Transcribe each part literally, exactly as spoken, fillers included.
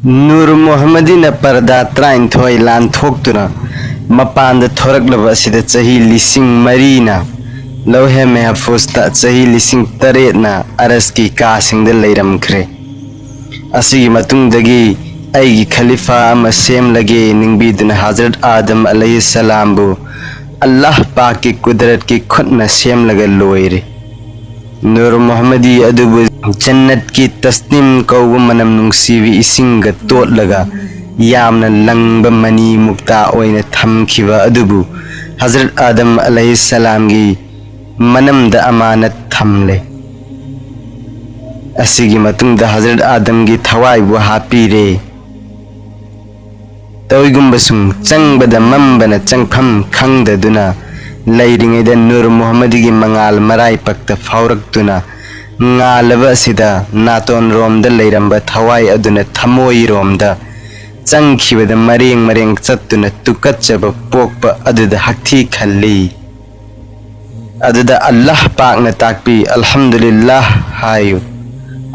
ꯅꯨꯔ ꯃꯨꯍꯝꯃꯗꯤꯅ ꯄꯔꯗꯥ ꯇꯔꯥꯅꯤꯊꯣꯏ ꯂꯥꯟꯊꯣꯛꯇꯨꯅ ꯃꯄꯥꯟꯗ ꯊꯣꯔꯛꯂꯕ ꯑꯁꯤꯗ ꯆꯍꯤ ꯂꯤꯁꯤꯡ ꯃꯔꯤꯅ, ꯂꯧꯍꯦ ꯃꯦꯍꯐꯨꯖꯇ ꯆꯍꯤ ꯂꯤꯁꯤꯡ ꯇꯔꯦꯠꯅ ꯑꯔꯁꯀꯤ ꯀꯥꯁꯤꯡꯗ ꯂꯩꯔꯝꯈ꯭ꯔꯦ꯫ ꯑꯁꯤꯒꯤ ꯃꯇꯨꯡꯗꯒꯤ ꯑꯩꯒꯤ ꯈꯂꯤꯐꯥ ꯑꯃ ꯁꯦꯝꯂꯒꯦ ꯅꯤꯡꯕꯤꯗꯨꯅ ꯍꯖꯔꯠ ꯑꯥꯗꯝ ꯑꯂꯩꯍꯤ ꯁꯂꯥꯝꯕꯨ ꯑꯜꯂꯥꯍ ꯄꯥꯛꯀꯤ ꯀꯨꯗꯔꯠꯀꯤ ꯈꯨꯠꯅ ꯁꯦꯝꯂꯒ ꯂꯣꯏꯔꯦ꯫ ꯅꯨꯔ ꯃꯨꯍꯝꯃꯗꯤ ꯑꯗꯨꯕꯨ ꯖꯟꯅꯠꯀꯤ ꯇꯁꯅꯤꯝ ꯀꯧꯕ ꯃꯅꯝ ꯅꯨꯡꯁꯤꯕ ꯏꯁꯤꯡꯒ ꯇꯣꯠꯂꯒ ꯌꯥꯝꯅ ꯂꯪꯕ ꯃꯅꯤ ꯃꯨꯛꯇꯥ ꯑꯣꯏꯅ ꯊꯝꯈꯤꯕ ꯑꯗꯨꯕꯨ ꯍꯖꯔꯠ ꯑꯥꯗꯝ ꯑꯂꯩꯍꯤ ꯁꯂꯥꯝꯒꯤ ꯃꯅꯝꯗ ꯑꯃꯥꯅꯠ ꯊꯝꯂꯦ꯫ ꯑꯁꯤꯒꯤ ꯃꯇꯨꯡꯗ ꯍꯖꯔꯠ ꯑꯥꯗꯝꯒꯤ ꯊꯋꯥꯏꯕꯨ ꯍꯥꯞꯄꯤꯔꯦ꯫ ꯇꯧꯏꯒꯨꯝꯕꯁꯨꯡ ꯆꯪꯕꯗ ꯃꯝꯕꯅ ꯆꯪꯐꯝ ꯈꯪꯗꯗꯨꯅ ꯂꯩꯔꯤꯉꯩꯗ ꯅꯨꯔ ꯃꯨꯍꯝꯃꯗꯤꯒꯤ ꯃꯉꯥꯜ ꯃꯔꯥꯏ ꯄꯛꯇ ꯐꯥꯎꯔꯛꯇꯨꯅ ꯉꯥꯜꯂꯕ ꯑꯁꯤꯗ ꯅꯥꯇꯣꯟ ꯔꯣꯝꯗ ꯂꯩꯔꯝꯕ ꯊꯋꯥꯏ ꯑꯗꯨꯅ ꯊꯃꯣꯏꯔꯣꯝꯗ ꯆꯪꯈꯤꯕꯗ ꯃꯔꯦꯡ ꯃꯔꯦꯡ ꯆꯠꯇꯨꯅ ꯇꯨꯀꯠꯆꯕ ꯄꯣꯛꯄ ꯑꯗꯨꯗ ꯍꯛꯊꯤ ꯈꯜꯂꯤ꯫ ꯑꯗꯨꯗ ꯑꯜꯂꯥꯍ ꯄꯥꯛꯅ ꯇꯥꯛꯄꯤ, "ꯑꯜꯍꯝꯗꯨꯂꯤꯜꯂꯥꯍ" ꯍꯥꯏꯌꯨ꯫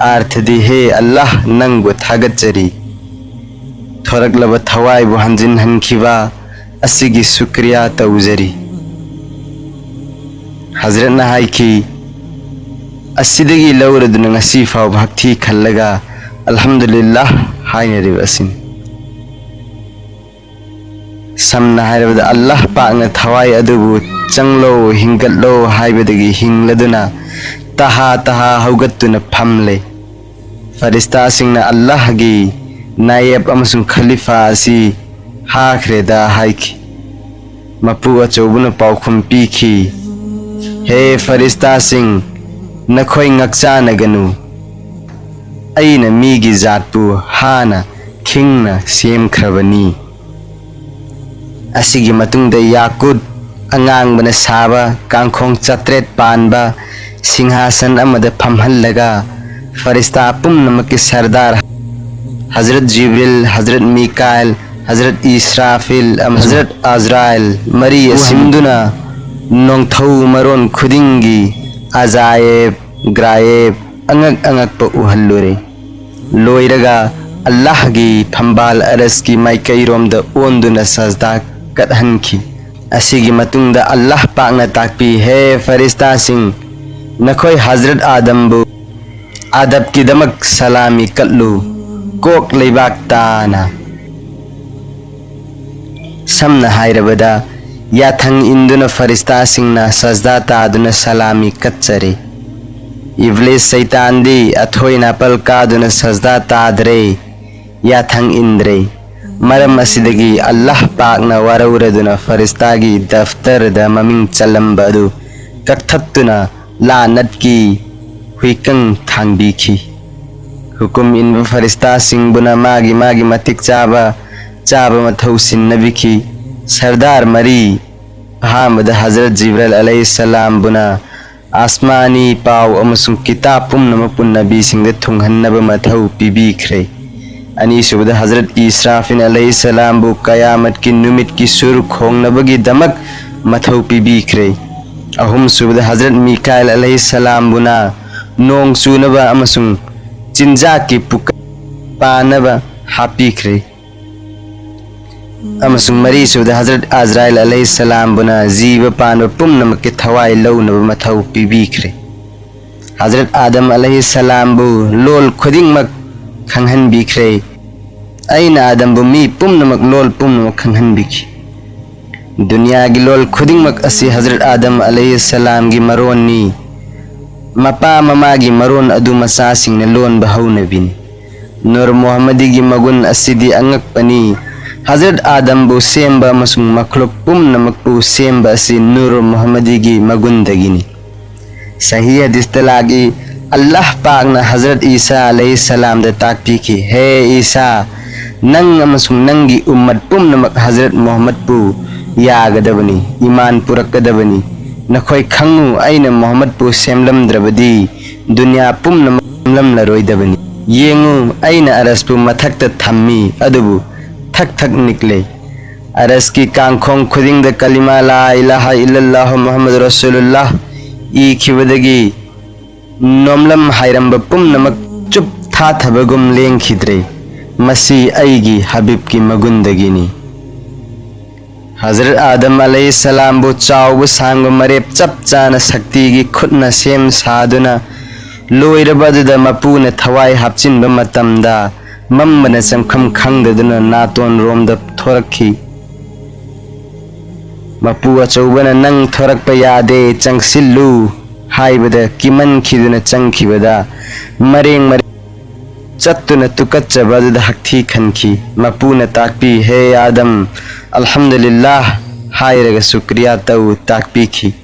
ꯑꯥꯔꯊꯗꯤ, "ꯍꯦ ꯑꯜꯂꯥꯍ, ꯅꯪꯕꯨ ꯊꯥꯒꯠꯆꯔꯤ꯫ ꯊꯣꯔꯛꯂꯕ ꯊꯋꯥꯏꯕꯨ ꯍꯟꯖꯤꯟꯍꯟꯈꯤꯕ ꯑꯁꯤꯒꯤ ꯁꯨꯀ꯭ꯔꯤꯌꯥ ꯇꯧꯖꯔꯤ"꯫ ꯍꯖꯔꯠꯅ ꯍꯥꯏꯈꯤ, "ꯑꯁꯤꯗꯒꯤ ꯂꯧꯔꯗꯨꯅ ꯉꯁꯤ ꯐꯥꯎꯕ ꯍꯛꯊꯤ ꯈꯜꯂꯒ ꯑꯜꯍꯝꯗꯨꯂꯤꯜꯂꯥꯍ ꯍꯥꯏꯅꯔꯤꯕ ꯑꯁꯤꯅꯤ"꯫ ꯁꯝꯅ ꯍꯥꯏꯔꯕꯗ, ꯑꯜꯂꯥꯍ ꯄꯥꯛꯅ ꯊꯋꯥꯏ ꯑꯗꯨꯕꯨ "ꯆꯪꯂꯣ, ꯍꯤꯡꯒꯠꯂꯣ" ꯍꯥꯏꯕꯗꯒꯤ ꯍꯤꯡꯂꯗꯨꯅ ꯇꯍꯥ ꯇꯍꯥ ꯍꯧꯒꯠꯇꯨꯅ ꯐꯝꯂꯦ꯫ ꯐꯔꯤꯁꯇꯥꯁꯤꯡꯅ ꯑꯜꯂꯥꯍꯒꯤ ꯅꯥꯌꯦꯕ ꯑꯃꯁꯨꯡ ꯈꯂꯤꯐꯥ ꯑꯁꯤ ꯍꯥꯈ꯭ꯔꯦꯗ ꯍꯥꯏꯈꯤ꯫ ꯃꯄꯨ ꯑꯆꯧꯕꯅ ꯄꯥꯎꯈꯨꯝ ꯄꯤꯈꯤ, "ꯍꯦ ꯐꯔꯤꯁꯇꯥꯁꯤꯡ, ꯅꯈꯣꯏ ꯉꯛꯆꯥꯅꯒꯅꯨ꯫ ꯑꯩꯅ ꯃꯤꯒꯤ ꯖꯥꯠꯄꯨ ꯍꯥꯟꯅ ꯈꯤꯡꯅ ꯁꯦꯝꯈ꯭ꯔꯕꯅꯤ"꯫ ꯑꯁꯤꯒꯤ ꯃꯇꯨꯡꯗ ꯌꯥꯀꯨꯠ ꯑꯉꯥꯡꯕꯅ ꯁꯥꯕ ꯀꯥꯡꯈꯣꯡ ꯆꯥꯇ꯭ꯔꯦꯠ ꯄꯥꯟꯕ ꯁꯤꯡꯍꯥꯁꯟ ꯑꯃꯗ ꯐꯝꯍꯜꯂꯒ ꯐꯔꯤꯁꯇꯥ ꯄꯨꯝꯅꯃꯛꯀꯤ ꯁꯔꯗꯥꯔ ꯍꯖꯔꯠ ꯖꯤꯕ꯭ꯔꯤꯜ, ꯍꯖꯔꯠ ꯃꯤꯀꯥꯏꯜ, ꯍꯖꯔꯠ ꯏꯁ꯭ꯔꯥꯐꯤꯜ ꯑꯃꯁꯨꯡ ꯍꯖꯔꯠ ꯑꯖꯔꯥꯏꯜ ꯃꯔꯤ ꯑꯁꯤ ꯎꯍꯟꯗꯨꯅ ꯅꯣꯡꯊꯧ ꯃꯔꯣꯟ ꯈꯨꯗꯤꯡꯒꯤ ꯑꯖꯥꯌꯦꯕ ꯒ꯭ꯔꯥꯌꯦꯕ ꯑꯉꯛ ꯑꯉꯛꯄ ꯎꯍꯜꯂꯨꯔꯦ꯫ ꯂꯣꯏꯔꯒ ꯑꯜꯂꯥꯍꯒꯤ ꯐꯝꯕꯥꯜ ꯑꯔꯁꯀꯤ ꯃꯥꯏꯀꯩꯔꯣꯝꯗ ꯑꯣꯟꯗꯨꯅ ꯁꯖꯗꯥ ꯀꯠꯍꯟꯈꯤ꯫ ꯑꯁꯤꯒꯤ ꯃꯇꯨꯡꯗ ꯑꯜꯂꯥꯍ ꯄꯥꯛꯅ ꯇꯥꯛꯄꯤ, ꯍꯦ ꯐꯔꯤꯁꯇꯥꯁꯤꯡ, ꯅꯈꯣꯏ ꯍꯖꯔꯠ ꯑꯥꯗꯝꯕꯨ ꯑꯗꯕꯀꯤꯗꯃꯛ ꯁꯂꯥꯃꯤ ꯀꯠꯂꯨ, ꯀꯣꯛ ꯂꯩꯕꯥꯛ ꯇꯥꯅ꯫ ꯁꯝꯅ ꯍꯥꯏꯔꯕꯗ, ꯌꯥꯊꯪ ꯏꯟꯗꯨꯅ ꯐꯔꯤꯁꯇꯥꯁꯤꯡꯅ ꯁꯖꯗꯥ ꯇꯥꯗꯨꯅ ꯁꯂꯥꯃꯤ ꯀꯠꯆꯔꯦ꯫ ꯏꯕ꯭ꯂꯤꯁ ꯁꯩꯇꯥꯟꯗꯤ ꯑꯊꯣꯏ ꯅꯥꯄꯜ ꯀꯥꯗꯨꯅ ꯁꯖꯗꯥ ꯇꯥꯗ꯭ꯔꯦ, ꯌꯥꯊꯪ ꯏꯟꯗ꯭ꯔꯦ꯫ ꯃꯔꯝ ꯑꯁꯤꯗꯒꯤ ꯑꯜꯂꯥꯍ ꯄꯥꯛꯅ ꯋꯥꯔꯧꯔꯗꯨꯅ ꯐꯔꯤꯁꯇꯥꯒꯤ ꯗꯐꯇꯔꯗ ꯃꯃꯤꯡ ꯆꯜꯂꯝꯕ ꯑꯗꯨ ꯀꯛꯊꯠꯇꯨꯅ ꯂꯥꯅꯠꯀꯤ ꯍꯨꯏꯀꯪ ꯊꯥꯡꯕꯤꯈꯤ꯫ ꯍꯨꯀꯨꯝ ꯏꯟꯕ ꯐꯔꯤꯁꯇꯥꯁꯤꯡꯕꯨꯅ ꯃꯥꯒꯤ ꯃꯥꯒꯤ ꯃꯇꯤꯛ ꯆꯥꯕ ꯆꯥꯕ ꯃꯊꯧ ꯁꯤꯟꯅꯕꯤꯈꯤ꯫ ꯁꯔꯗꯥꯔ ꯃꯔꯤ, ꯑꯍꯥꯟꯕꯗ ꯍꯖꯔꯠ ꯖꯤꯕ꯭ꯔꯥꯏꯜ ꯑꯂꯩꯍꯤꯁꯁꯂꯥꯝꯕꯨꯅ ꯑꯁꯃꯥꯅꯤ ꯄꯥꯎ ꯑꯃꯁꯨꯡ ꯀꯤꯇꯥꯕ ꯄꯨꯝꯅꯃꯛꯄꯨ ꯅꯕꯤꯁꯤꯡꯗ ꯊꯨꯡꯍꯟꯅꯕ ꯃꯊꯧ ꯄꯤꯕꯤꯈ꯭ꯔꯦ꯫ ꯑꯅꯤꯁꯨꯕꯗ ꯍꯖꯔꯠ ꯏꯁꯔꯥꯐꯤꯜ ꯑꯂꯩꯍꯤꯁꯁꯂꯥꯝꯕꯨ ꯀꯌꯥꯃꯠꯀꯤ ꯅꯨꯃꯤꯠꯀꯤ ꯁꯨꯔ ꯈꯣꯡꯅꯕꯒꯤꯗꯃꯛ ꯃꯊꯧ ꯄꯤꯕꯤꯈ꯭ꯔꯦ꯫ ꯑꯍꯨꯝꯁꯨꯕꯗ ꯍꯖꯔꯠ ꯃꯤꯀꯥꯏꯜ ꯑꯂꯩꯍꯤꯁꯁꯂꯥꯝꯕꯨꯅ ꯅꯣꯡ ꯆꯨꯅꯕ ꯑꯃꯁꯨꯡ ꯆꯤꯟꯖꯥꯛꯀꯤ ꯄꯨꯀ ꯄꯥꯅꯕ ꯍꯥꯞꯄꯤꯈ꯭ꯔꯦ꯫ ꯑꯃꯁꯨꯡ ꯃꯔꯤꯁꯨꯕꯗ ꯍꯖꯔꯠ ꯑꯖꯔꯥꯏꯜ ꯑꯂꯩꯍꯤꯁꯁꯂꯥꯝꯕꯨꯅ ꯖꯤꯕ ꯄꯥꯟꯕ ꯄꯨꯝꯅꯃꯛꯀꯤ ꯊꯋꯥꯏ ꯂꯧꯅꯕ ꯃꯊꯧ ꯄꯤꯕꯤꯈ꯭ꯔꯦ꯫ ꯍꯖꯔꯠ ꯑꯥꯗꯝ ꯑꯂꯩꯍꯤꯁꯁꯂꯥꯝꯕꯨ ꯂꯣꯜ ꯈꯨꯗꯤꯡꯃꯛ ꯈꯪꯍꯟꯕꯤꯈ꯭ꯔꯦ꯫ ꯑꯩꯅ ꯑꯥꯗꯝꯕꯨ ꯃꯤ ꯄꯨꯝꯅꯃꯛ ꯂꯣꯜ ꯄꯨꯝꯅꯃꯛ ꯈꯪꯍꯟꯕꯤꯈꯤ꯫ ꯗꯨꯅꯤꯌꯥꯒꯤ ꯂꯣꯜ ꯈꯨꯗꯤꯡꯃꯛ ꯑꯁꯤ ꯍꯖꯔꯠ ꯑꯥꯗꯝ ꯑꯂꯩꯍꯤꯁꯁꯂꯥꯝꯒꯤ ꯃꯔꯣꯟꯅꯤ꯫ ꯃꯄꯥ ꯃꯃꯥꯒꯤ ꯃꯔꯣꯟ ꯑꯗꯨ ꯃꯆꯥꯁꯤꯡꯅ ꯂꯣꯟꯕ ꯍꯧꯅꯕꯤꯅꯤ꯫ ꯅꯨꯔ ꯃꯨꯍꯝꯃꯗꯤꯒꯤ ꯃꯒꯨꯟ ꯑꯁꯤꯗꯤ ꯑꯉꯛꯄꯅꯤ꯫ ꯍꯖꯔꯠ ꯑꯥꯗꯝꯕꯨ ꯁꯦꯝꯕ ꯑꯃꯁꯨꯡ ꯃꯈꯂꯨꯛ ꯄꯨꯝꯅꯃꯛꯄꯨ ꯁꯦꯝꯕ ꯑꯁꯤ ꯅꯨꯔ ꯃꯨꯍꯝꯃꯗꯤꯒꯤ ꯃꯒꯨꯟꯗꯒꯤꯅꯤ꯫ ꯁꯍꯤ ꯍꯗꯤꯁꯇ ꯂꯥꯛꯏ, ꯑꯜꯂꯥꯍ ꯄꯥꯛꯅ ꯍꯖꯔꯠ ꯏꯁꯥ ꯑꯂꯩꯍꯤꯁꯁꯂꯥꯝꯗ ꯇꯥꯛꯄꯤꯈꯤ, ꯍꯦ ꯏꯁꯥ, ꯅꯪ ꯑꯃꯁꯨꯡ ꯅꯪꯒꯤ ꯎꯝꯃꯠ ꯄꯨꯝꯅꯃꯛ ꯍꯖꯔꯠ ꯃꯨꯍꯝꯃꯗꯄꯨ ꯌꯥꯒꯗꯕꯅꯤ, ꯏꯃꯥꯟ ꯄꯨꯔꯛꯀꯗꯕꯅꯤ꯫ ꯅꯈꯣꯏ ꯈꯪꯉꯨ, ꯑꯩꯅ ꯃꯨꯍꯝꯃꯗꯄꯨ ꯁꯦꯝꯂꯝꯗ꯭ꯔꯕꯗꯤ ꯗꯨꯅꯤꯌꯥ ꯄꯨꯝꯅꯃꯛ ꯁꯦꯝꯂꯝꯂꯔꯣꯏꯗꯕꯅꯤ꯫ ꯌꯦꯡꯉꯨ, ꯑꯩꯅ ꯑꯔꯁꯄꯨ ꯃꯊꯛꯇ ꯊꯝꯃꯤ, ꯑꯗꯨꯕꯨ ꯊꯛ ꯊꯛ ꯅꯤꯛꯂꯦ꯫ ꯑꯔꯁꯀꯤ ꯀꯥꯡꯈꯣꯡ ꯈꯨꯗꯤꯡꯗ ꯀꯂꯤꯃꯥ ꯂꯥ ꯏꯂꯥꯍ ꯏꯜꯂꯜꯂꯥꯍꯨ ꯃꯨꯍꯝꯃꯗ ꯔꯁꯨꯂꯨꯜꯂꯥꯍ ꯏꯈꯤꯕꯗꯒꯤ ꯅꯣꯝꯂꯝ ꯍꯥꯏꯔꯝꯕ ꯄꯨꯝꯅꯃꯛ ꯆꯨꯞ ꯊꯥꯊꯕꯒꯨꯝ ꯂꯦꯡꯈꯤꯗ꯭ꯔꯦ꯫ ꯃꯁꯤ ꯑꯩꯒꯤ ꯍꯕꯤꯕꯀꯤ ꯃꯒꯨꯟꯗꯒꯤꯅꯤ꯫ ꯍꯖꯔꯠ ꯑꯥꯗꯝ ꯑꯂꯩꯍꯤꯁꯁꯂꯥꯝꯕꯨ ꯆꯥꯎꯕ ꯁꯥꯡꯕ ꯃꯔꯦꯞ ꯆꯞ ꯆꯥꯅ ꯁꯛꯇꯤꯒꯤ ꯈꯨꯠꯅ ꯁꯦꯝ ꯁꯥꯗꯨꯅ ꯂꯣꯏꯔꯕ ꯑꯗꯨꯗ ꯃꯄꯨꯅ ꯊꯋꯥꯏ ꯍꯥꯞꯆꯤꯟꯕ ꯃꯇꯝꯗ ꯃꯝꯕꯅ ꯆꯪꯐꯝ ꯈꯪꯗꯗꯨꯅ ꯅꯥꯇꯣꯟ ꯔꯣꯝꯗ ꯊꯣꯔꯛꯈꯤ꯫ ꯃꯄꯨ ꯑꯆꯧꯕꯅ "ꯅꯪ ꯊꯣꯔꯛꯄ ꯌꯥꯗꯦ, ꯆꯪꯁꯤꯜꯂꯨ" ꯍꯥꯏꯕꯗ ꯀꯤꯃꯟꯈꯤꯗꯨꯅ ꯆꯪꯈꯤꯕꯗ ꯃꯔꯦꯡ ꯃꯔꯦꯡ ꯆꯠꯇꯨꯅ ꯇꯨꯀꯠꯆꯕ ꯑꯗꯨꯗ ꯍꯛꯊꯤ ꯈꯟꯈꯤ꯫ ꯃꯄꯨꯅ ꯇꯥꯛꯄꯤ, "ꯍꯦ ꯑꯥꯗꯝ, ꯑꯜꯍꯝꯗꯨꯂꯤꯜꯂꯥꯍ ꯍꯥꯏꯔꯒ ꯁꯨꯀ꯭ꯔꯤꯌꯥ ꯇꯧ" ꯇꯥꯛꯄꯤꯈꯤ꯫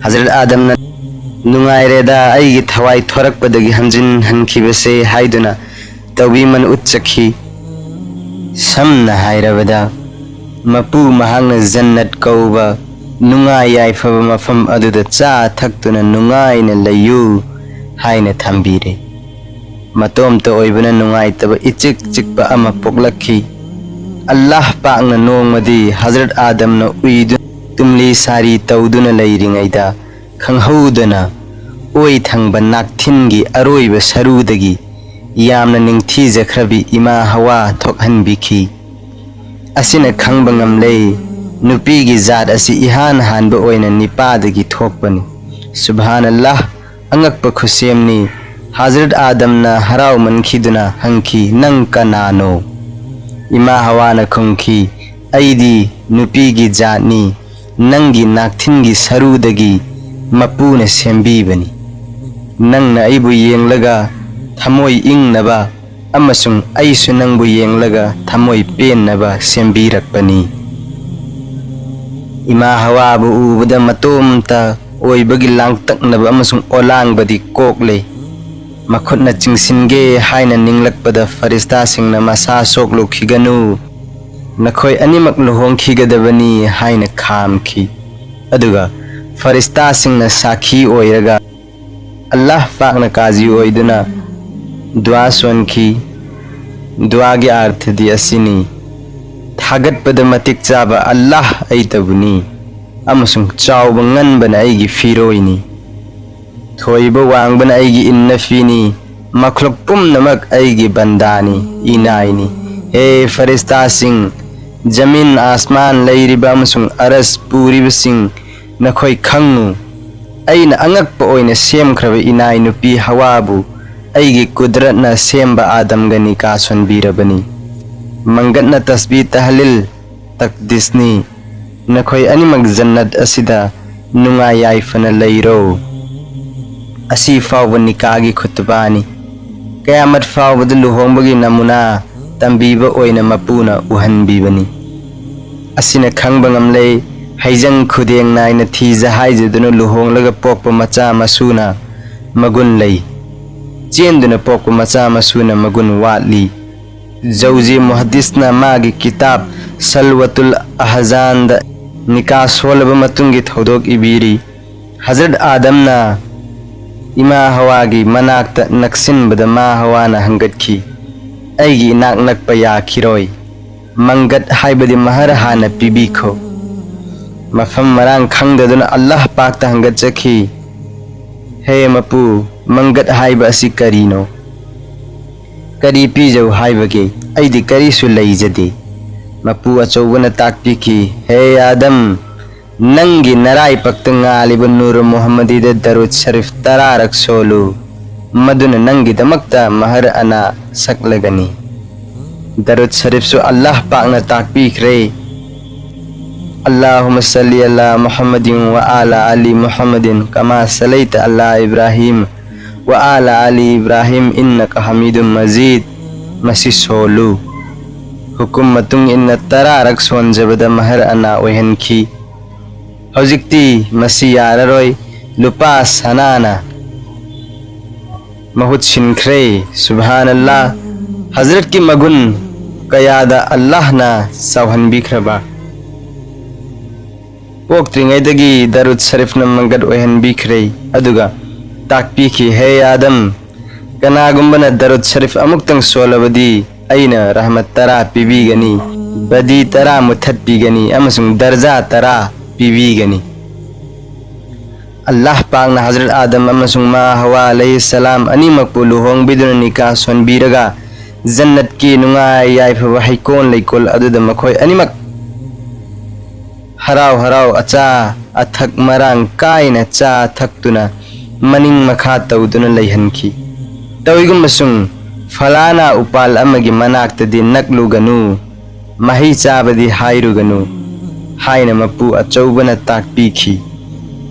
ꯍꯖꯔꯠ ꯑꯥꯗꯝꯅ "ꯅꯨꯡꯉꯥꯏꯔꯦꯗ, ꯑꯩꯒꯤ ꯊꯋꯥꯏ ꯊꯣꯔꯛꯄꯗꯒꯤ ꯍꯟꯖꯤꯟ ꯍꯟꯈꯤꯕꯁꯦ" ꯍꯥꯏꯗꯨꯅ ꯇꯧꯕꯤꯃꯜ ꯎꯠꯆꯈꯤ꯫ ꯁꯝꯅ ꯍꯥꯏꯔꯕꯗ, ꯃꯄꯨ ꯃꯍꯥꯛꯅ ꯖꯟꯅꯠ ꯀꯧꯕ ꯅꯨꯡꯉꯥꯏ ꯌꯥꯏꯐꯕ ꯃꯐꯝ ꯑꯗꯨꯗ ꯆꯥ ꯊꯛꯇꯨꯅ ꯅꯨꯡꯉꯥꯏꯅ ꯂꯩꯌꯨ ꯍꯥꯏꯅ ꯊꯝꯕꯤꯔꯦ꯫ ꯃꯇꯣꯝꯇ ꯑꯣꯏꯕꯅ ꯅꯨꯡꯉꯥꯏꯇꯕ ꯏꯆꯤꯛ ꯆꯤꯛꯄ ꯑꯃ ꯄꯣꯛꯂꯛꯈꯤ꯫ ꯑꯜꯂꯥꯍ ꯄꯥꯛꯅ ꯅꯣꯡꯃꯗꯤ ꯍꯖꯔꯠ ꯑꯥꯗꯝꯅ ꯎꯏꯗꯨꯅ ꯇꯨꯝꯂꯤ ꯁꯥꯔꯤ ꯇꯧꯗꯨꯅ ꯂꯩꯔꯤꯉꯩꯗ ꯈꯪꯍꯧꯗꯅ ꯑꯣꯏ ꯊꯪꯕ ꯅꯥꯛꯊꯤꯟꯒꯤ ꯑꯔꯣꯏꯕ ꯁꯔꯨꯗꯒꯤ ꯌꯥꯝꯅ ꯅꯤꯡꯊꯤꯖꯈ꯭ꯔꯕꯤ ꯏꯃꯥ ꯍꯋꯥ ꯊꯣꯛꯍꯟꯕꯤꯈꯤ꯫ ꯑꯁꯤꯅ ꯈꯪꯕ ꯉꯝꯂꯦ, ꯅꯨꯄꯤꯒꯤ ꯖꯥꯠ ꯑꯁꯤ ꯏꯍꯥꯟ ꯍꯥꯟꯕ ꯑꯣꯏꯅ ꯅꯤꯄꯥꯗꯒꯤ ꯊꯣꯛꯄꯅꯤ꯫ ꯁꯨꯕꯍꯥꯅꯜꯂꯥꯍ, ꯑꯉꯛꯄ ꯈꯨꯠꯁꯦꯝꯅꯤ꯫ ꯍꯖꯔꯠ ꯑꯥꯗꯝꯅ ꯍꯔꯥꯎꯃꯟꯈꯤꯗꯨꯅ ꯍꯪꯈꯤ, "ꯅꯪ ꯀꯅꯥꯅꯣ?" ꯏꯃꯥ ꯍꯋꯥꯅ ꯈꯨꯝꯈꯤ, "ꯑꯩꯗꯤ ꯅꯨꯄꯤꯒꯤ ꯖꯥꯠꯅꯤ, ꯅꯪꯒꯤ ꯅꯥꯛꯊꯤꯟꯒꯤ ꯁꯔꯨꯗꯒꯤ ꯃꯄꯨꯅ ꯁꯦꯝꯕꯤꯕꯅꯤ꯫ ꯅꯪꯅ ꯑꯩꯕꯨ ꯌꯦꯡꯂꯒ ꯊꯃꯣꯏ ꯏꯪꯅꯕ ꯑꯃꯁꯨꯡ ꯑꯩꯁꯨ ꯅꯪꯕꯨ ꯌꯦꯡꯂꯒ ꯊꯃꯣꯏ ꯄꯦꯟꯅꯕ ꯁꯦꯝꯕꯤꯔꯛꯄꯅꯤ꯫" ꯏꯃꯥ ꯍꯋꯥꯕꯨ ꯎꯕꯗ ꯃꯇꯣꯝꯇ ꯑꯣꯏꯕꯒꯤ ꯂꯥꯡꯇꯛꯅꯕ ꯑꯃꯁꯨꯡ ꯑꯣꯂꯥꯡꯕꯗꯤ ꯀꯣꯛꯂꯦ꯫ ꯃꯈꯨꯠꯅ ꯆꯤꯡꯁꯤꯟꯒꯦ ꯍꯥꯏꯅ ꯅꯤꯡꯂꯛꯄꯗ ꯐꯔꯤꯁꯇꯥꯁꯤꯡꯅ "ꯃꯁꯥ ꯁꯣꯛꯂꯨꯈꯤꯒꯅꯨ, ꯅꯈꯣꯏ ꯑꯅꯤꯃꯛ ꯂꯨꯍꯣꯡꯈꯤꯒꯗꯕꯅꯤ" ꯍꯥꯏꯅ ꯈꯥꯝꯈꯤ꯫ ꯑꯗꯨꯒ ꯐꯔꯤꯁꯇꯥꯁꯤꯡꯅ ꯁꯥꯈꯤ ꯑꯣꯏꯔꯒ ꯑꯜꯂꯥꯍ ꯄꯥꯛꯅ ꯀꯥꯖꯤ ꯑꯣꯏꯗꯨꯅ ꯗꯨꯋꯥ ꯁꯣꯟꯈꯤ꯫ ꯗꯨꯋꯥꯒꯤ ꯑꯥꯔꯊꯗꯤ ꯑꯁꯤꯅꯤ, ꯊꯥꯒꯠꯄꯗ ꯃꯇꯤꯛ ꯆꯥꯕ ꯑꯜꯂꯥꯍ ꯑꯩꯇꯕꯨꯅꯤ, ꯑꯃꯁꯨꯡ ꯆꯥꯎꯕ ꯉꯟꯕꯅ ꯑꯩꯒꯤ ꯐꯤꯔꯣꯏꯅꯤ꯫ ꯊꯣꯏꯕ ꯋꯥꯡꯕꯅ ꯑꯩꯒꯤ ꯏꯟꯅꯐꯤꯅꯤ꯫ ꯃꯈ꯭ꯂꯨꯛ ꯄꯨꯝꯅꯃꯛ ꯑꯩꯒꯤ ꯕꯟꯗꯥꯅꯤ, ꯏꯅꯥꯏꯅꯤ꯫ ꯍꯦ ꯐꯔꯤꯁꯇꯥꯁꯤꯡ, ꯖꯃꯤꯟ, ꯑꯥꯁꯃꯥꯟ, ꯂꯩꯔꯤꯕ ꯑꯃꯁꯨꯡ ꯑꯔꯁ ꯄꯨꯔꯤꯕꯁꯤꯡ, ꯅꯈꯣꯏ ꯈꯪꯉꯨ, ꯑꯩꯅ ꯑꯉꯛꯄ ꯑꯣꯏꯅ ꯁꯦꯝꯈ꯭ꯔꯕ ꯏꯅꯥꯏ ꯅꯨꯄꯤ ꯍꯋꯥꯕꯨ ꯑꯩꯒꯤ ꯀꯨꯗꯔꯠꯅ ꯁꯦꯝꯕ ꯑꯥꯗꯝꯒ ꯅꯤꯀꯥ ꯁꯣꯟꯕꯤꯔꯕꯅꯤ꯫ ꯃꯪꯒꯠꯅ ꯇꯁꯕꯤ ꯇꯍꯂꯤꯜ ꯇꯛꯗꯤꯁꯅꯤ꯫ ꯅꯈꯣꯏ ꯑꯅꯤꯃꯛ ꯖꯟꯅꯠ ꯑꯁꯤꯗ ꯅꯨꯡꯉꯥꯏ ꯌꯥꯏꯐꯅ ꯂꯩꯔꯣ꯫ ꯑꯁꯤ ꯐꯥꯎꯕ ꯅꯤꯀꯥꯒꯤ ꯈꯨꯠꯇꯕꯥꯅꯤ꯫ ꯀꯌꯥꯃꯠ ꯐꯥꯎꯕꯗ ꯂꯨꯍꯣꯡꯕꯒꯤ ꯅꯃꯨꯅꯥ ꯇꯝꯕꯤꯕ ꯑꯣꯏꯅ ꯃꯄꯨꯅ ꯎꯍꯟꯕꯤꯕꯅꯤ꯫ ꯑꯁꯤꯅ ꯈꯪꯕ ꯉꯝꯂꯦ, ꯍꯩꯖꯪ ꯈꯨꯗꯦꯡ ꯅꯥꯏꯅ ꯊꯤꯖ ꯍꯥꯏꯖꯗꯨꯅ ꯂꯨꯍꯣꯡꯂꯒ ꯄꯣꯛꯄ ꯃꯆꯥ ꯃꯁꯨꯅ ꯃꯒꯨꯟ ꯂꯩ, ꯆꯦꯟꯗꯨꯅ ꯄꯣꯛꯄ ꯃꯆꯥ ꯃꯁꯨꯅ ꯃꯒꯨꯟ ꯋꯥꯠꯂꯤ꯫ ꯖꯧꯖꯤ ꯃꯨꯍꯗꯤꯁꯅ ꯃꯥꯒꯤ ꯀꯤꯇꯥꯕ ꯁꯜꯋꯥꯇꯨꯜ ꯑꯍꯖꯥꯟꯗ ꯅꯤꯀꯥ ꯁꯣꯜꯂꯕ ꯃꯇꯨꯡꯒꯤ ꯊꯧꯗꯣꯛ ꯏꯕꯤꯔꯤ꯫ ꯍꯖꯔꯠ ꯑꯥꯗꯝꯅ ꯏꯃꯥ ꯍꯋꯥꯒꯤ ꯃꯅꯥꯛꯇ ꯅꯛꯁꯤꯟꯕꯗ ꯃꯥ ꯍꯋꯥꯅ ꯍꯪꯒꯠꯈꯤ, "ꯑꯩꯒꯤ ꯏꯅꯥꯛ ꯅꯛꯄ ꯌꯥꯈꯤꯔꯣꯏ꯫ ꯃꯪꯒꯠ ꯍꯥꯏꯕꯗꯤ ꯃꯍꯔ ꯍꯥꯟꯅ ꯄꯤꯕꯤꯈꯣ꯫" ꯃꯐꯝ ꯃꯔꯥꯡ ꯈꯪꯗꯗꯨꯅ ꯑꯜꯂꯥꯍ ꯄꯥꯛꯇ ꯍꯪꯒꯠꯆꯈꯤ, "ꯍꯦ ꯃꯄꯨ, ꯃꯪꯒꯠ ꯍꯥꯏꯕ ꯑꯁꯤ ꯀꯔꯤꯅꯣ? ꯀꯔꯤ ꯄꯤꯖꯧ ꯍꯥꯏꯕꯒꯦ? ꯑꯩꯗꯤ ꯀꯔꯤꯁꯨ ꯂꯩꯖꯗꯦ꯫" ꯃꯄꯨ ꯑꯆꯧꯕꯅ ꯇꯥꯛꯄꯤꯈꯤ, "ꯍꯦ ꯑꯥꯗꯝ, ꯅꯪꯒꯤ ꯅꯔꯥꯏꯄꯛꯇ ꯉꯥꯜꯂꯤꯕ ꯅꯨꯔ ꯃꯨꯍꯝꯃꯗꯤꯗ ꯗꯔꯨꯗ ꯁꯔꯤꯐ ꯇꯔꯥꯔꯛ ꯁꯣꯜꯂꯨ꯫ ꯃꯗꯨꯅ ꯅꯪꯒꯤꯗꯃꯛꯇ ꯃꯍꯔ ꯑꯅꯥ ꯁꯛꯂꯒꯅꯤ꯫" ꯗꯔꯨꯗ ꯁꯔꯤꯐꯁꯨ ꯑꯜꯂꯥꯍ ꯄꯥꯛꯅ ꯇꯥꯛꯄꯤꯈ꯭ꯔꯦ, "اللهم صل على محمد وعلى آل محمد كما صليت على إبراهيم وعلى آل إبراهيم إنك حميد مجيد꯫" ꯃꯁꯤ ꯁꯣꯜꯂꯨ꯫ ꯍꯨꯀꯨꯝ ꯃꯇꯨꯡ ꯏꯟꯅ ꯇꯔꯥꯔꯛ ꯁꯣꯟꯖꯕꯗ ꯃꯍꯔ ꯑꯅꯥ ꯑꯣꯏꯍꯟꯈꯤ꯫ ꯍꯧꯖꯤꯛꯇꯤ ꯃꯁꯤ ꯌꯥꯔꯔꯣꯏ, ꯂꯨꯄꯥ ꯁꯅꯥꯅ ꯃꯍꯨꯠ ꯁꯤꯟꯈ꯭ꯔꯦ꯫ ꯁꯨꯕꯍꯥꯅꯜꯂꯥ, ꯍꯖꯔꯠꯀꯤ ꯃꯒꯨꯟ ꯀꯌꯥꯗ ꯑꯜꯂꯥꯍꯅ ꯆꯥꯎꯍꯟꯕꯤꯈ꯭ꯔꯕ꯫ ꯄꯣꯛꯇ꯭ꯔꯤꯉꯩꯗꯒꯤ ꯗꯔꯨꯗ ꯁꯔꯤꯐꯅ ꯃꯪꯒꯠ ꯑꯣꯏꯍꯟꯕꯤꯈ꯭ꯔꯦ, ꯑꯗꯨꯒ ꯇꯥꯛꯄꯤꯈꯤ, "ꯍꯦ ꯑꯥꯗꯝ, ꯀꯅꯥꯒꯨꯝꯕꯅ ꯗꯔꯨꯗ ꯁꯔꯤꯐ ꯑꯃꯨꯛꯇꯪ ꯁꯣꯜꯂꯕꯗꯤ ꯑꯩꯅ ꯔꯍꯃꯠ ꯇꯔꯥ ꯄꯤꯕꯤꯒꯅꯤ, ꯕꯗꯤ ꯇꯔꯥ ꯃꯨꯊꯠꯄꯤꯒꯅꯤ ꯑꯃꯁꯨꯡ ꯗꯔꯖꯥ ꯇꯔꯥ ꯄꯤꯕꯤꯒꯅꯤ꯫" ꯑꯜꯂꯥꯍ ꯄꯥꯛꯅ ꯍꯖꯔꯠ ꯑꯥꯗꯝ ꯑꯃꯁꯨꯡ ꯃꯥ ꯍꯋꯥ ꯑꯂꯩꯍꯤ ꯁꯂꯥꯝ ꯑꯅꯤꯃꯛꯄꯨ ꯂꯨꯍꯣꯡꯕꯤꯗꯨꯅ ꯅꯤꯀꯥ ꯁꯣꯟꯕꯤꯔꯒ, ꯖꯟꯅꯠꯀꯤ ꯅꯨꯡꯉꯥꯏ ꯌꯥꯏꯐꯕ ꯍꯩꯀꯣꯜ ꯂꯩꯀꯣꯜ ꯑꯗꯨꯗ ꯃꯈꯣꯏ ꯑꯅꯤꯃꯛ ꯍꯔꯥꯎ ꯍꯔꯥꯎ ꯑꯆꯥ ꯑꯊꯛ ꯃꯔꯥꯡ ꯀꯥꯏꯅ ꯆꯥ ꯊꯛꯇꯨꯅ ꯃꯅꯤꯡ ꯃꯈꯥ ꯇꯧꯗꯨꯅ ꯂꯩꯍꯟꯈꯤ꯫ ꯇꯧꯏꯒꯨꯝꯕꯁꯨꯡ, "ꯐꯂꯥꯅꯥ ꯎꯄꯥꯜ ꯑꯃꯒꯤ ꯃꯅꯥꯛꯇꯗꯤ ꯅꯛꯂꯨꯒꯅꯨ, ꯃꯍꯩ ꯆꯥꯕꯗꯤ ꯍꯥꯏꯔꯨꯒꯅꯨ" ꯍꯥꯏꯅ ꯃꯄꯨ ꯑꯆꯧꯕꯅ ꯇꯥꯛꯄꯤꯈꯤ꯫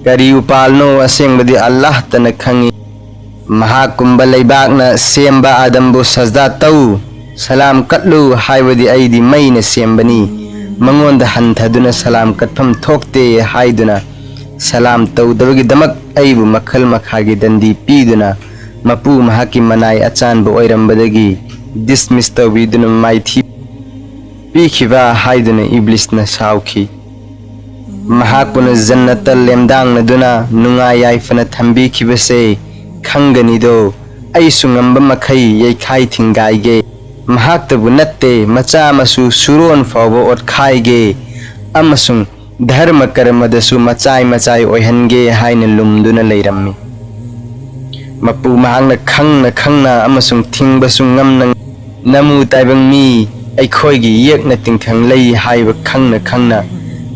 ꯀꯔꯤ ꯎꯄꯥꯜꯅꯣ ꯑꯁꯦꯡꯕꯗꯤ ꯑꯜꯂꯥꯍꯇꯅ ꯈꯪꯏ꯫ ꯃꯍꯥꯛꯀꯨꯝꯕ ꯂꯩꯕꯥꯛꯅ ꯁꯦꯝꯕ ꯑꯥꯗꯝꯕꯨ ꯁꯖꯗꯥ ꯇꯧ, ꯁꯂꯥꯝ ꯀꯠꯂꯨ ꯍꯥꯏꯕꯗꯤ ꯑꯩꯗꯤ ꯃꯩꯅ ꯁꯦꯝꯕꯅꯤ, ꯃꯉꯣꯟꯗ ꯍꯟꯊꯗꯨꯅ ꯁꯂꯥꯝ ꯀꯠꯐꯝ ꯊꯣꯛꯇꯦ ꯍꯥꯏꯗꯨꯅ ꯁꯂꯥꯝ ꯇꯧꯗꯕꯒꯤꯗꯃꯛ ꯑꯩꯕꯨ ꯃꯈꯜ ꯃꯈꯥꯒꯤ ꯗꯟꯗꯤ ꯄꯤꯗꯨꯅ ꯃꯄꯨ ꯃꯍꯥꯛꯀꯤ ꯃꯅꯥꯏ ꯑꯆꯥꯟꯕ ꯑꯣꯏꯔꯝꯕꯗꯒꯤ ꯗꯤꯁꯃꯤꯁ ꯇꯧꯕꯤꯗꯨꯅ ꯃꯥꯏꯊꯤ ꯄꯤꯈꯤꯕ ꯍꯥꯏꯗꯨꯅ ꯏꯕ꯭ꯂꯤꯁꯅ ꯁꯥꯎꯈꯤ꯫ ꯃꯍꯥꯛꯄꯨꯅ ꯖꯟꯅꯠꯇ ꯂꯦꯝꯗꯥꯡꯅꯗꯨꯅ ꯅꯨꯡꯉꯥꯏ ꯌꯥꯏꯐꯅ ꯊꯝꯕꯤꯈꯤꯕꯁꯦ ꯈꯪꯒꯅꯤꯗꯣ, ꯑꯩꯁꯨ ꯉꯝꯕ ꯃꯈꯩ ꯌꯩꯈꯥꯏ ꯊꯤꯡꯒꯥꯏꯒꯦ꯫ ꯃꯍꯥꯛꯇꯕꯨ ꯅꯠꯇꯦ, ꯃꯆꯥ ꯃꯁꯨ ꯁꯨꯔꯣꯟ ꯐꯥꯎꯕ ꯑꯣꯠꯈꯥꯏꯒꯦ ꯑꯃꯁꯨꯡ ꯙꯔꯃ ꯀꯔꯃꯗꯁꯨ ꯃꯆꯥꯏ ꯃꯆꯥꯏ ꯑꯣꯏꯍꯟꯒꯦ ꯍꯥꯏꯅ ꯂꯨꯝꯗꯨꯅ ꯂꯩꯔꯝꯃꯤ꯫ ꯃꯄꯨ ꯃꯍꯥꯛꯅ ꯈꯪꯅ ꯈꯪꯅ ꯑꯃꯁꯨꯡ ꯊꯤꯡꯕꯁꯨ ꯉꯝꯅ ꯅꯃꯨ ꯇꯥꯏꯕꯪ ꯃꯤ ꯑꯩꯈꯣꯏꯒꯤ ꯌꯦꯛꯅ ꯇꯤꯡꯈꯪ ꯂꯩ ꯍꯥꯏꯕ ꯈꯪꯅ ꯈꯪꯅ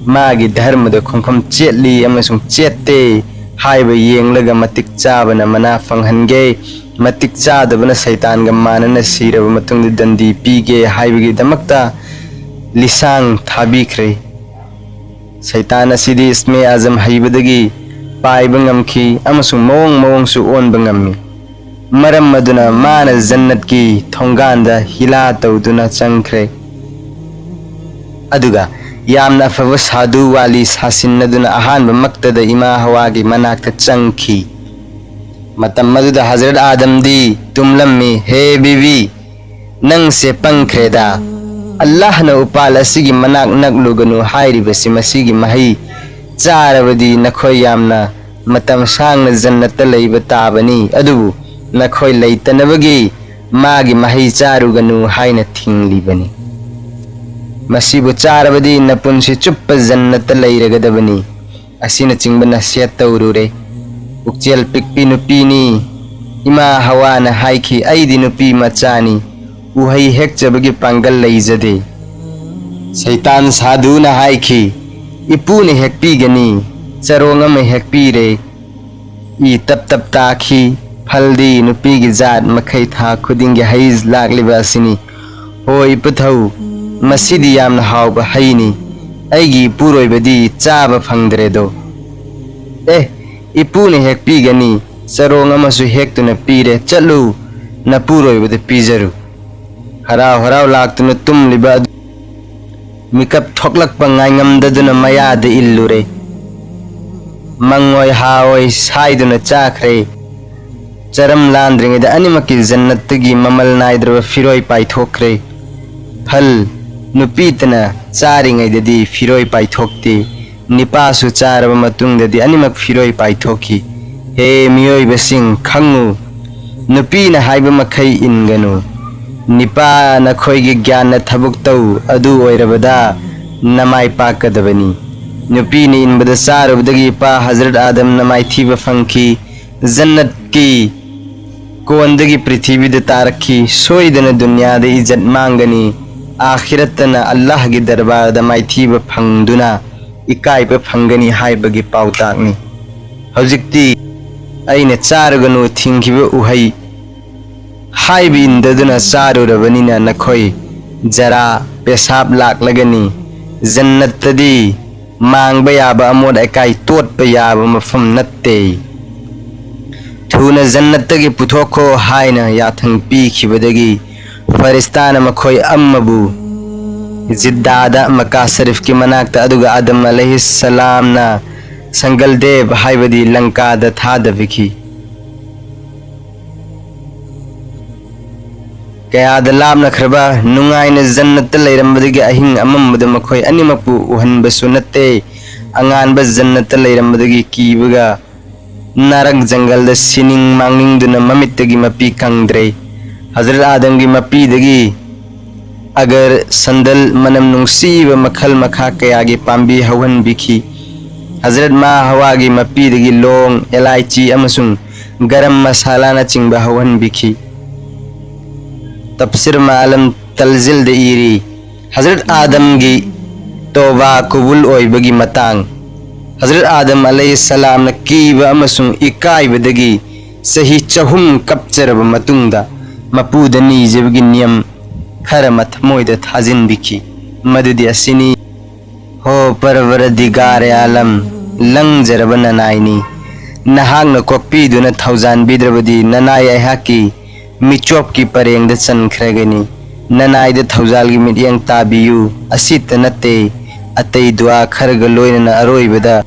ꯃꯥꯒꯤ ꯙꯔꯃꯗ ꯈꯣꯡꯐꯝ ꯆꯦꯠꯂꯤ ꯑꯃꯁꯨꯡ ꯆꯦꯠꯇꯦ ꯍꯥꯏꯕ ꯌꯦꯡꯂꯒ ꯃꯇꯤꯛ ꯆꯥꯕꯅ ꯃꯅꯥ ꯐꯪꯍꯟꯒꯦ, ꯃꯇꯤꯛ ꯆꯥꯗꯕꯅ ꯁꯩꯇꯥꯟꯒ ꯃꯥꯟꯅꯅ ꯁꯤꯔꯕ ꯃꯇꯨꯡꯗ ꯗꯟꯗꯤ ꯄꯤꯒꯦ ꯍꯥꯏꯕꯒꯤꯗꯃꯛꯇ ꯂꯤꯁꯥꯡ ꯊꯥꯕꯤꯈ꯭ꯔꯦ꯫ ꯁꯩꯇꯥꯟ ꯑꯁꯤꯗꯤ ꯏꯁꯃꯦ ꯑꯥꯖꯝ ꯍꯩꯕꯗꯒꯤ ꯄꯥꯏꯕ ꯉꯝꯈꯤ ꯑꯃꯁꯨꯡ ꯃꯑꯣꯡ ꯃꯑꯣꯡꯁꯨ ꯑꯣꯟꯕ ꯉꯝꯃꯤ꯫ ꯃꯔꯝ ꯑꯗꯨꯅ ꯃꯥꯅ ꯖꯟꯅꯠꯀꯤ ꯊꯣꯡꯒꯥꯟꯗ ꯍꯤꯂꯥ ꯇꯧꯗꯨꯅ ꯆꯪꯈ꯭ꯔꯦ꯫ ꯑꯗꯨꯒ ꯌꯥꯝꯅ ꯑꯐꯕ ꯁꯥꯗꯨ ꯋꯥꯂꯤ ꯁꯥꯁꯤꯟꯅꯗꯨꯅ ꯑꯍꯥꯟꯕꯃꯛꯇꯗ ꯏꯃꯥ ꯍꯋꯥꯒꯤ ꯃꯅꯥꯛꯇ ꯆꯪꯈꯤ꯫ ꯃꯇꯝ ꯑꯗꯨꯗ ꯍꯖꯔꯠ ꯑꯥꯗꯝꯗꯤ ꯇꯨꯝꯂꯝꯃꯤ꯫ "ꯍꯦ ꯕꯤꯕꯤ, ꯅꯪꯁꯦ ꯄꯪꯈ꯭ꯔꯦꯗ꯫ ꯑꯜꯂꯥꯍꯅ ꯎꯄꯥꯜ ꯑꯁꯤꯒꯤ ꯃꯅꯥꯛ ꯅꯛꯂꯨꯒꯅꯨ ꯍꯥꯏꯔꯤꯕꯁꯤ ꯃꯁꯤꯒꯤ ꯃꯍꯩ ꯆꯥꯔꯕꯗꯤ ꯅꯈꯣꯏ ꯌꯥꯝꯅ ꯃꯇꯝ ꯁꯥꯡꯅ ꯖꯟꯅꯠꯇ ꯂꯩꯕ ꯇꯥꯕꯅꯤ, ꯑꯗꯨꯕꯨ ꯅꯈꯣꯏ ꯂꯩꯇꯅꯕꯒꯤ ꯃꯥꯒꯤ ꯃꯍꯩ ꯆꯥꯔꯨꯒꯅꯨ ꯍꯥꯏꯅ ꯊꯤꯡꯂꯤꯕꯅꯤ꯫ ꯃꯁꯤꯕꯨ ꯆꯥꯔꯕꯗꯤ ꯅꯄꯨꯟꯁꯤ ꯆꯨꯞꯄ ꯖꯟꯅꯠꯇ ꯂꯩꯔꯒꯗꯕꯅꯤ꯫ ꯑꯁꯤꯅꯆꯤꯡꯕ ꯅꯁꯦꯠ ꯇꯧꯔꯨꯔꯦ꯫ ꯄꯨꯛꯆꯦꯜ ꯄꯤꯛꯄꯤ ꯅꯨꯄꯤꯅꯤ꯫ ꯏꯃꯥ ꯍꯋꯥꯅ ꯍꯥꯏꯈꯤ, "ꯑꯩꯗꯤ ꯅꯨꯄꯤ ꯃꯆꯥꯅꯤ, ꯎꯍꯩ ꯍꯦꯛꯆꯕꯒꯤ ꯄꯥꯡꯒꯜ ꯂꯩꯖꯗꯦ"꯫ ꯁꯩꯇꯥꯟ ꯁꯥꯗꯨꯅ ꯍꯥꯏꯈꯤ, "ꯏꯄꯨꯅ ꯍꯦꯛꯄꯤꯒꯅꯤ"꯫ ꯆꯔꯣꯡ ꯑꯃ ꯍꯦꯛꯄꯤꯔꯦ꯫ ꯏ ꯇꯞ ꯇꯞ ꯇꯥꯈꯤ꯫ ꯐꯜꯗꯤ ꯅꯨꯄꯤꯒꯤ ꯖꯥꯠ ꯃꯈꯩ ꯊꯥ ꯈꯨꯗꯤꯡꯒꯤ ꯍꯩ ꯂꯥꯛꯂꯤꯕ ꯑꯁꯤꯅꯤ꯫ "ꯍꯣꯏ ꯏꯄꯨꯊꯧ, ꯃꯁꯤꯗꯤ ꯌꯥꯝꯅ ꯍꯥꯎꯕ ꯍꯩꯅꯤ꯫ ꯑꯩꯒꯤ ꯏꯄꯨꯔꯣꯏꯕꯗꯤ ꯆꯥꯕ ꯐꯪꯗ꯭ꯔꯦꯗꯣ"꯫ "ꯑꯦ, ꯏꯄꯨꯅ ꯍꯦꯛꯄꯤꯒꯅꯤ"꯫ ꯆꯔꯣꯡ ꯑꯃꯁꯨ ꯍꯦꯛꯇꯨꯅ ꯄꯤꯔꯦ꯫ "ꯆꯠꯂꯨ, ꯅꯄꯨꯔꯣꯏꯕꯗ ꯄꯤꯖꯔꯨ"꯫ ꯍꯔꯥꯎ ꯍꯔꯥꯎ ꯂꯥꯛꯇꯨꯅ ꯇꯨꯝꯂꯤꯕ ꯑꯗꯨ ꯃꯤꯀꯞ ꯊꯣꯛꯂꯛꯄ ꯉꯥꯏꯉꯝꯗꯗꯨꯅ ꯃꯌꯥꯗ ꯏꯜꯂꯨꯔꯦ꯫ ꯃꯪꯑꯣꯏ ꯍꯥꯑꯣꯏ ꯁꯥꯏꯗꯨꯅ ꯆꯥꯈ꯭ꯔꯦ꯫ ꯆꯔꯝ ꯂꯥꯟꯗ꯭ꯔꯤꯉꯩꯗ ꯑꯅꯤꯃꯛꯀꯤ ꯖꯟꯅꯠꯇꯒꯤ ꯃꯃꯜ ꯅꯥꯏꯗ꯭ꯔꯕ ꯐꯤꯔꯣꯏ ꯄꯥꯏꯊꯣꯛꯈ꯭ꯔꯦ꯫ ꯐꯜ, ꯅꯨꯄꯤꯇꯅ ꯆꯥꯔꯤꯉꯩꯗꯗꯤ ꯐꯤꯔꯣꯏ ꯄꯥꯏꯊꯣꯛꯇꯦ꯫ ꯅꯤꯄꯥꯁꯨ ꯆꯥꯔꯕ ꯃꯇꯨꯡꯗꯗꯤ ꯑꯅꯤꯃꯛ ꯐꯤꯔꯣꯏ ꯄꯥꯏꯊꯣꯛꯈꯤ꯫ ꯍꯦ ꯃꯤꯑꯣꯏꯕꯁꯤꯡ, ꯈꯪꯉꯨ, ꯅꯨꯄꯤꯅ ꯍꯥꯏꯕ ꯃꯈꯩ ꯏꯟꯒꯅꯨ꯫ ꯅꯤꯄꯥ, ꯅꯈꯣꯏꯒꯤ ꯒ꯭ꯌꯥꯟꯅ ꯊꯕꯛ ꯇꯧ, ꯑꯗꯨ ꯑꯣꯏꯔꯕꯗ ꯅꯃꯥꯏ ꯄꯥꯛꯀꯗꯕꯅꯤ꯫ ꯅꯨꯄꯤꯅ ꯏꯟꯕꯗ ꯆꯥꯔꯨꯕꯗꯒꯤ ꯏꯄꯥ ꯍꯖꯔꯠ ꯑꯥꯗꯝꯅ ꯃꯥꯏꯊꯤꯕ ꯐꯪꯈꯤ꯫ ꯖꯟꯅꯠꯀꯤ ꯀꯣꯟꯗꯒꯤ ꯄ꯭ꯔꯤꯊꯤꯕꯤꯗ ꯇꯥꯔꯛꯈꯤ꯫ ꯁꯣꯏꯗꯅ ꯗꯨꯅꯤꯌꯥꯗ ꯏꯖꯠ ꯃꯥꯡꯒꯅꯤ, ꯑꯥꯈꯤꯔꯠꯇꯅ ꯑꯜꯂꯥꯍꯒꯤ ꯗꯔꯕꯥꯔꯗ ꯃꯥꯏꯊꯤꯕ ꯐꯪꯗꯨꯅ ꯏꯀꯥꯏꯕ ꯐꯪꯒꯅꯤ ꯍꯥꯏꯕꯒꯤ ꯄꯥꯎꯇꯥꯛꯅꯤ꯫ ꯍꯧꯖꯤꯛꯇꯤ ꯑꯩꯅ ꯆꯥꯔꯨꯒꯅꯨ ꯊꯤꯡꯈꯤꯕ ꯎꯍꯩ ꯍꯥꯏꯕ ꯏꯟꯗꯗꯨꯅ ꯆꯥꯔꯨꯔꯕꯅꯤꯅ ꯅꯈꯣꯏ ꯖꯔꯥ ꯄꯦꯁꯥꯞ ꯂꯥꯛꯂꯒꯅꯤ꯫ ꯖꯟꯅꯠꯇꯗꯤ ꯃꯥꯡꯕ ꯌꯥꯕ ꯑꯃꯣꯠ ꯑꯀꯥꯏ ꯇꯣꯠꯄ ꯌꯥꯕ ꯃꯐꯝ ꯅꯠꯇꯦ꯫ ꯊꯨꯅ ꯖꯟꯅꯠꯇꯒꯤ ꯄꯨꯊꯣꯛꯈꯣ ꯍꯥꯏꯅ ꯌꯥꯊꯪ ꯄꯤꯈꯤꯕꯗꯒꯤ ꯐꯔꯤꯁꯇꯥꯅ ꯃꯈꯣꯏ ꯑꯃꯕꯨ ꯖꯤꯗꯥꯗ ꯃꯀꯥ ꯁꯔꯤꯐꯀꯤ ꯃꯅꯥꯛꯇ, ꯑꯗꯨꯒ ꯑꯥꯗꯝ ꯑꯂꯩꯍꯤꯁꯁꯂꯥꯝꯅ ꯁꯪꯒꯜꯗꯦꯕ ꯍꯥꯏꯕꯗꯤ ꯂꯪꯀꯥꯗ ꯊꯥꯗꯕꯤꯈꯤ꯫ ꯀꯌꯥꯗ ꯂꯥꯞꯅꯈ꯭ꯔꯕ ꯅꯨꯡꯉꯥꯏꯅ ꯖꯟꯅꯠꯇ ꯂꯩꯔꯝꯕꯗꯒꯤ ꯑꯍꯤꯡ ꯑꯃꯝꯕꯗ ꯃꯈꯣꯏ ꯑꯅꯤꯃꯛꯄꯨ ꯎꯍꯟꯕꯁꯨ ꯅꯠꯇꯦ꯫ ꯑꯉꯥꯟꯕ ꯖꯟꯅꯠꯇ ꯂꯩꯔꯝꯕꯗꯒꯤ ꯀꯤꯕꯒ ꯅꯥꯔꯛ ꯖꯪꯒꯜꯗ ꯁꯤꯅꯤꯡ ꯃꯥꯡꯅꯤꯡꯗꯨꯅ ꯃꯃꯤꯠꯇꯒꯤ ꯃꯄꯤ ꯀꯪꯗ꯭ꯔꯦ꯫ ꯍꯖꯔꯠ ꯑꯥꯗꯝꯒꯤ ꯃꯄꯤꯗꯒꯤ ꯑꯒꯔ, ꯁꯟꯗꯜ, ꯃꯅꯝ ꯅꯨꯡꯁꯤꯕ ꯃꯈꯜ ꯃꯈꯥ ꯀꯌꯥꯒꯤ ꯄꯥꯝꯕꯤ ꯍꯧꯍꯟꯕꯤꯈꯤ꯫ ꯍꯖꯔꯠ ꯃꯥ ꯍꯋꯥꯒꯤ ꯃꯄꯤꯗꯒꯤ ꯂꯣꯡ, ꯑꯦꯂꯥꯏꯆꯤ ꯑꯃꯁꯨꯡ ꯒꯔꯝ ꯃꯁꯥꯂꯥꯅꯆꯤꯡꯕ ꯍꯧꯍꯟꯕꯤꯈꯤ꯫ ꯇꯞꯁꯤꯔ ꯃꯥꯂꯝ ꯇꯜꯖꯤꯜꯗ ꯏꯔꯤ, ꯍꯖꯔꯠ ꯑꯥꯗꯝꯒꯤ ꯇꯣꯕꯥ ꯀꯨꯕꯨꯜ ꯑꯣꯏꯕꯒꯤ ꯃꯇꯥꯡ꯫ ꯍꯖꯔꯠ ꯑꯥꯗꯝ ꯑꯂꯩꯍꯤꯁꯁꯂꯥꯝꯅ ꯀꯤꯕ ꯑꯃꯁꯨꯡ ꯏꯀꯥꯏꯕꯗꯒꯤ ꯆꯍꯤ ꯆꯍꯨꯝ ꯀꯞꯆꯔꯕ ꯃꯇꯨꯡꯗ, ꯃꯄꯨꯗ ꯅꯤꯖꯕꯒꯤ ꯅꯤꯌꯝ ꯈꯔ ꯃꯊꯃꯣꯏꯗ ꯊꯥꯖꯤꯟꯕꯤꯈꯤ꯫ ꯃꯗꯨꯗꯤ ꯑꯁꯤꯅꯤ: "ꯍꯣ ꯄꯔꯋꯔꯗꯤꯒꯥꯔꯦ ꯑꯥꯂꯝ, ꯂꯪꯖꯔꯕ ꯅꯅꯥꯏꯅꯤ꯫ ꯅꯍꯥꯛꯅ ꯀꯣꯛꯄꯤꯗꯨꯅ ꯊꯧꯖꯥꯟꯕꯤꯗ꯭ꯔꯕꯗꯤ ꯅꯅꯥꯏ ꯑꯩꯍꯥꯛꯀꯤ ꯃꯤꯆꯣꯞꯀꯤ ꯄꯔꯦꯡꯗ ꯆꯟꯈ꯭ꯔꯒꯅꯤ꯫ ꯅꯅꯥꯏꯗ ꯊꯧꯖꯥꯜꯒꯤ ꯃꯤꯠꯌꯦꯡ ꯇꯥꯕꯤꯌꯨ꯫ ꯑꯁꯤꯇ ꯅꯠꯇꯦ, ꯑꯇꯩ ꯗꯨꯋꯥ ꯈꯔꯒ ꯂꯣꯏꯅꯅ ꯑꯔꯣꯏꯕꯗ,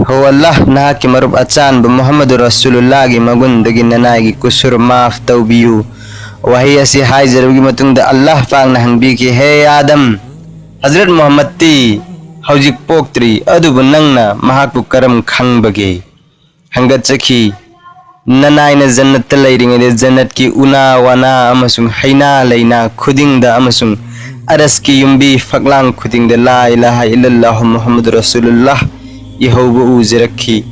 ꯍꯣ ꯑꯜꯂꯥꯍ, ꯅꯍꯥꯛꯀꯤ ꯃꯔꯨꯞ ꯑꯆꯥꯟꯕ ꯃꯨꯍꯝꯃꯗꯨ ꯔꯁꯨꯂꯨꯜꯂꯥꯍꯒꯤ ꯃꯒꯨꯟꯗꯒꯤ ꯅꯅꯥꯏꯒꯤ ꯀꯨꯁꯨꯔ ꯃꯥꯐ ꯇꯧꯕꯤꯌꯨ"꯫ ꯋꯥꯍꯩ ꯑꯁꯤ ꯍꯥꯏꯖꯔꯕꯒꯤ ꯃꯇꯨꯡꯗ ꯑꯜꯂꯥꯍ ꯄꯥꯛꯅ ꯍꯪꯕꯤꯈꯤ, "ꯍꯦ ꯑꯥꯗꯝ, ꯍꯖꯔꯠ ꯃꯨꯍꯝꯃꯗꯇꯤ ꯍꯧꯖꯤꯛ ꯄꯣꯛꯇ꯭ꯔꯤ, ꯑꯗꯨꯕꯨ ꯅꯪꯅ ꯃꯍꯥꯛꯄꯨ ꯀꯔꯝ ꯈꯪꯕꯒꯦ?" ꯍꯪꯒꯠꯆꯈꯤ, "ꯅꯅꯥꯏꯅ ꯖꯟꯅꯠꯇ ꯂꯩꯔꯤꯉꯩꯗ ꯖꯟꯅꯠꯀꯤ ꯎꯅꯥ ꯋꯥꯅꯥ ꯑꯃꯁꯨꯡ ꯍꯩꯅꯥ ꯂꯩꯅꯥ ꯈꯨꯗꯤꯡꯗ ꯑꯃꯁꯨꯡ ꯑꯔꯁꯀꯤ ꯌꯨꯝꯕꯤ ꯐꯛꯂꯥꯡ ꯈꯨꯗꯤꯡꯗ ꯂꯥ ꯏꯂꯥꯍ ꯏꯜꯂꯜꯂꯥꯍꯨ ꯃꯨꯍꯝꯃꯗꯨ ꯔꯁꯨꯂꯨꯜꯂꯥꯍ ꯏꯍꯧꯕ ꯎꯖꯔꯛꯈꯤ꯫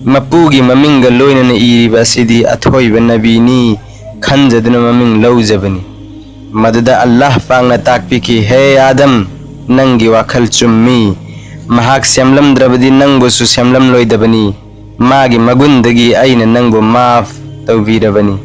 ꯃꯄꯨꯒꯤ ꯃꯃꯤꯡꯒ ꯂꯣꯏꯅꯅ ꯏꯔꯤꯕ ꯑꯁꯤꯗꯤ ꯑꯊꯣꯏꯕ ꯅꯕꯤꯅꯤ ꯈꯟꯖꯗꯨꯅ ꯃꯃꯤꯡ ꯂꯧꯖꯕꯅꯤ"꯫ ꯃꯗꯨꯗ ꯑꯜꯂꯥꯍ ꯄꯥꯛꯅ ꯇꯥꯛꯄꯤꯈꯤ, "ꯍꯦ ꯑꯥꯗꯝ, ꯅꯪꯒꯤ ꯋꯥꯈꯜ ꯆꯨꯝꯃꯤ꯫ ꯃꯍꯥꯛ ꯁꯦꯝꯂꯝꯗ꯭ꯔꯕꯗꯤ ꯅꯪꯕꯨꯁꯨ ꯁꯦꯝꯂꯝꯂꯣꯏꯗꯕꯅꯤ꯫ ꯃꯥꯒꯤ ꯃꯒꯨꯟꯗꯒꯤ ꯑꯩꯅ ꯅꯪꯕꯨ ꯃꯥꯐ ꯇꯧꯕꯤꯔꯕꯅꯤ꯫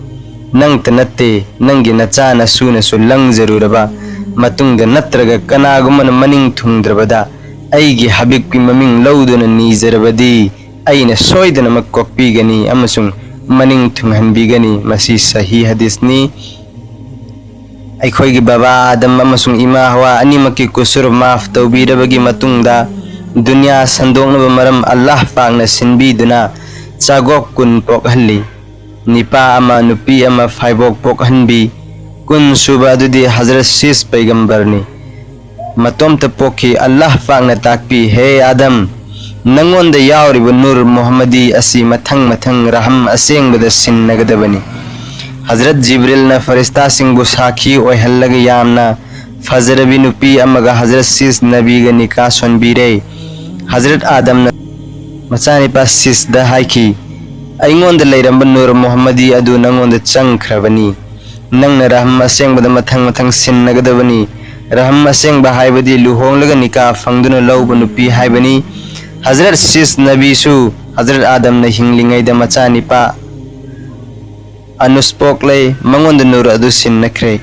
ꯅꯪꯇ ꯅꯠꯇꯦ, ꯅꯪꯒꯤ ꯅꯆꯥ ꯅꯁꯨꯅꯁꯨ ꯂꯪꯖꯔꯨꯔꯕ ꯃꯇꯨꯡꯗ ꯅꯠꯇ꯭ꯔꯒ ꯀꯅꯥꯒꯨꯝꯕꯅ ꯃꯅꯤꯡ ꯊꯨꯡꯗ꯭ꯔꯕꯗ ꯑꯩꯒꯤ ꯍꯕꯤꯕꯀꯤ ꯃꯃꯤꯡ ꯂꯧꯗꯨꯅ ꯅꯤꯖꯔꯕꯗꯤ ꯑꯩꯅ ꯁꯣꯏꯗꯅꯃꯛ ꯀꯣꯛꯄꯤꯒꯅꯤ ꯑꯃꯁꯨꯡ ꯃꯅꯤꯡ ꯊꯨꯡꯍꯟꯕꯤꯒꯅꯤ"꯫ ꯃꯁꯤ ꯁꯍꯤ ꯍꯗꯤꯁꯅꯤ꯫ ꯑꯩꯈꯣꯏꯒꯤ ꯕꯕꯥ ꯑꯥꯗꯝ ꯑꯃꯁꯨꯡ ꯏꯃꯥ ꯍꯋꯥ ꯑꯅꯤꯃꯛꯀꯤ ꯀꯨꯁꯨꯔ ꯃꯥꯐ ꯇꯧꯕꯤꯔꯕꯒꯤ ꯃꯇꯨꯡꯗ, ꯗꯨꯅꯤꯌꯥ ꯁꯟꯗꯣꯛꯅꯕ ꯃꯔꯝ ꯑꯜꯂꯥꯍ ꯄꯥꯛꯅ ꯁꯤꯟꯕꯤꯗꯨꯅ ꯆꯥꯒꯣꯞ ꯀꯨꯟ ꯄꯣꯛꯍꯜꯂꯤ꯫ ꯅꯤꯄꯥ ꯑꯃ, ꯅꯨꯄꯤ ꯑꯃ ꯐꯥꯏꯕꯣꯛ ꯄꯣꯛꯍꯟꯕꯤ꯫ ꯀꯨꯟ ꯁꯨꯕ ꯑꯗꯨꯗꯤ ꯍꯖꯔꯠ ꯁꯤꯁ ꯄꯩꯒꯝꯕꯔꯅꯤ꯫ ꯃꯇꯣꯝꯇ ꯄꯣꯛꯈꯤ꯫ ꯑꯜꯂꯥꯍ ꯄꯥꯛꯅ ꯇꯥꯛꯄꯤ, "ꯍꯦ ꯑꯥꯗꯝ, ꯅꯪꯉꯣꯟꯗ ꯌꯥꯎꯔꯤꯕ ꯅꯨꯔ ꯃꯨꯍꯝꯃꯗꯤ ꯑꯁꯤ ꯃꯊꯪ ꯃꯊꯪ ꯔꯍꯝ ꯑꯁꯦꯡꯕꯗ ꯁꯤꯟꯅꯒꯗꯕꯅꯤ"꯫ ꯍꯖꯔꯠ ꯖꯤꯕ꯭ꯔꯤꯜꯅ ꯐꯔꯤꯁꯇꯥꯁꯤꯡꯕꯨ ꯁꯥꯈꯤ ꯑꯣꯏꯍꯜꯂꯒ ꯌꯥꯝꯅ ꯐꯖꯔꯕꯤ ꯅꯨꯄꯤ ꯑꯃꯒ ꯍꯖꯔꯠ ꯁꯤꯁ ꯅꯕꯤꯒ ꯅꯤꯀꯥ ꯁꯣꯟꯕꯤꯔꯦ꯫ ꯍꯖꯔꯠ ꯑꯥꯗꯝꯅ ꯃꯆꯥꯅꯤꯄꯥ ꯁꯤꯁꯗ ꯍꯥꯏꯈꯤ, "ꯑꯩꯉꯣꯟꯗ ꯂꯩꯔꯝꯕ ꯅꯨꯔ ꯃꯨꯍꯝꯃꯗꯤ ꯑꯗꯨ ꯅꯪꯉꯣꯟꯗ ꯆꯪꯈ꯭ꯔꯕꯅꯤ꯫ ꯅꯪꯅ ꯔꯍꯝ ꯑꯁꯦꯡꯕꯗ ꯃꯊꯪ ꯃꯊꯪ ꯁꯤꯟꯅꯒꯗꯕꯅꯤ꯫ ꯔꯍꯝ ꯑꯁꯦꯡꯕ ꯍꯥꯏꯕꯗꯤ ꯂꯨꯍꯣꯡꯂꯒ ꯅꯤꯀꯥ ꯐꯪꯗꯨꯅ ꯂꯧꯕ ꯅꯨꯄꯤ ꯍꯥꯏꯕꯅꯤ꯫ ꯍꯖꯔꯠ ꯁꯤꯁ ꯅꯕꯤꯁꯨ ꯍꯖꯔꯠ ꯑꯥꯗꯝꯅ ꯍꯤꯡꯂꯤꯉꯩꯗ ꯃꯆꯥꯅꯤꯄꯥ ꯑꯅꯨꯁ ꯄꯣꯛꯂꯦ, ꯃꯉꯣꯟꯗ ꯅꯨꯔ ꯑꯗꯨ ꯁꯤꯟꯅꯈ꯭ꯔꯦ꯫